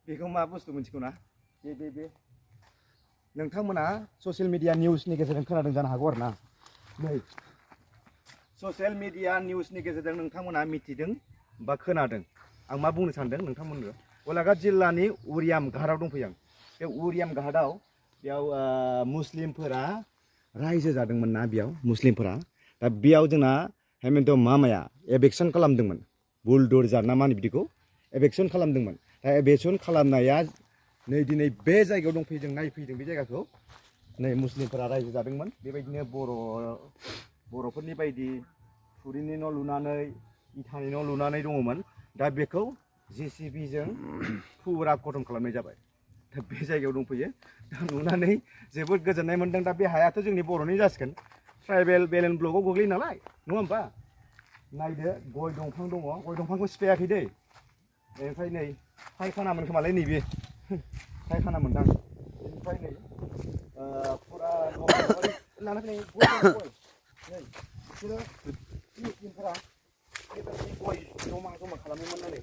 बेखौ मा बुस्थु मोनथिगौ ना बे नोंथांमोना ससियेल मिडिया निउसनि गेजेरजों खोनादों जानो हागौ आरो ना नै ससियेल मिडिया निउसनि गेजेरजों नोंथांमोना मिथिदों बा खोनादों आं मा बुंनो सानदों नोंथांमोननो गलाघाट जिल्लानि उरियाम घाटआव दंफैयो आं बे उरियाम घाटआव बेयाव मुस्लिमफोरा रायजो जादोंमोन ना बेयाव मुस्लिमफोरा दा बेयाव जोंना हेमन्त मामाया एभेक्सन खालामदोंमोन बुलडोजार ना मा होनो बिदिखौ एभेक्सन खालामदोंमोन दा एभेक्सन खालामनाया नै दिनै बे जायगायाव दंफैदों नायफैदों बे जायगाखौ नै मुस्लिमफोरा रायजो जादोंमोन बेबायदिनो बर'फोरनि बायदि थुरिनि न' लुनानै इथानि न' लुनानै दङमोन दा बेखौ JCBजों फुरा खतम खालामनाय जाबाय दा बे जायगायाव दंफैयो दा नुनानै जोबोद गोजोननाय मोनदों दा बे हायाथ' जोंनि बर'नि जासिगोन ट्राइबेल बेलेन ब्लकआव गोग्लैयो नालाय नङा होमबा नायदो गय दंफां दङ गय दंफांखौ सिफायाखै दै बेनिफ्राय नै फायखानामोन खोमालाय नैबे फायखाना मोनदां बेनिफ्राय नै फुरा लाना फैनाय गय नै बिसोरो मुस्लिमफोरा गय जमा खालामोमोन नालाय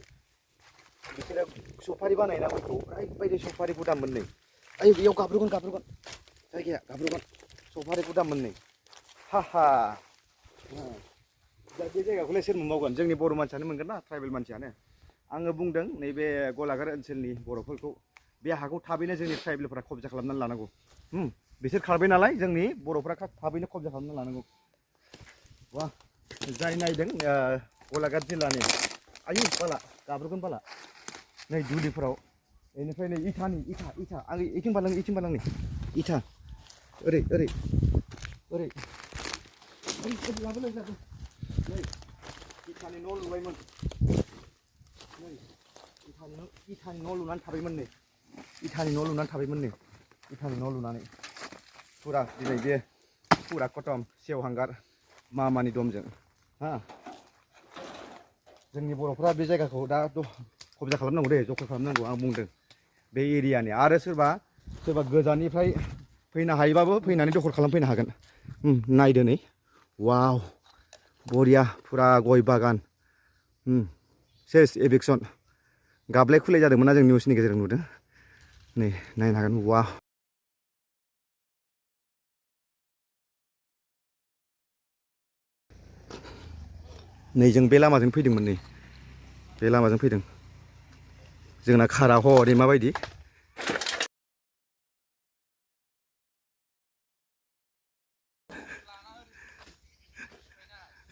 बिसोरो सफारि बानायना गयखौ ओरैबायदि सफारि गुदाममोन नै ओइ बेयाव गाब्रगोन जायगाया गाब्रगोन सफारि गुदाममोन नै हा दा बे जायगाखौलाय सोर मोनबावगोन जोंनि बर' मानसियानो मोनगोन ना ट्राइबेल मानसियानो आङो बुंदों नैबे गलाघाट ओनसोलनि बर'फोरखौ बे हाखौ थाबैनो जोंनि ट्राइबेलफोरा कब्जा खालामनानै लानांगौ बिसोर खारबाय नालाय जोंनि बर'फ्रा थाबैनो कब्जा खालामनानै लानांगौ वाह जाय नायदों गलाघाट जिल्लानि आयु बाला गाब्रगोन बाला नै दुलिफोराव बेनिफ्राय नै इथा आं इथिं बारलां इथा ओरै लाबोलाय नै इथानि न' लुबायमोन नै इथानि न' लुनानै थाबायमोन नै इथानि न' लुनानै फुरा दिनै बे फुरा खतम सेवहांगार मामानि दमजों हा जोंनि बर'फ्रा बे जायगाखौ दा कब्जा खालामनांगौ दे जखा खालामनांगौ आं बुंदों बे एरियानि आरो सोरबा गोजाननिफ्राय फैनो हायोबाबो फैनानै दखल खालामफैनो हागोन नायदो नै वाव बरिया फुरा गय बागान सेस एभेक्सन गाबलाय खुलाय जादोंमोन ना जों निउसनि गेजेरजों नुदों नै नायनो हागोन वाव नै जों बे लामाजों फैदोंमोन नै बे लामाजों फैदों जोंना खारा हरै माबायदि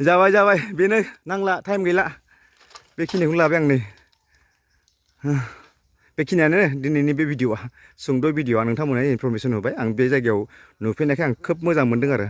जाबाय बेनो नांला टाइम गैला बेखिनिखौनो लाबाय आं नै बेखिनियानो दिनैनि बे भिडिअ'आ सुंद' भिडिअ'आ नोंथांमोननो इनफरमेसन होबाय आं बे जायगायाव नुफैनायखाय आं खोब मोजां मोनदों आरो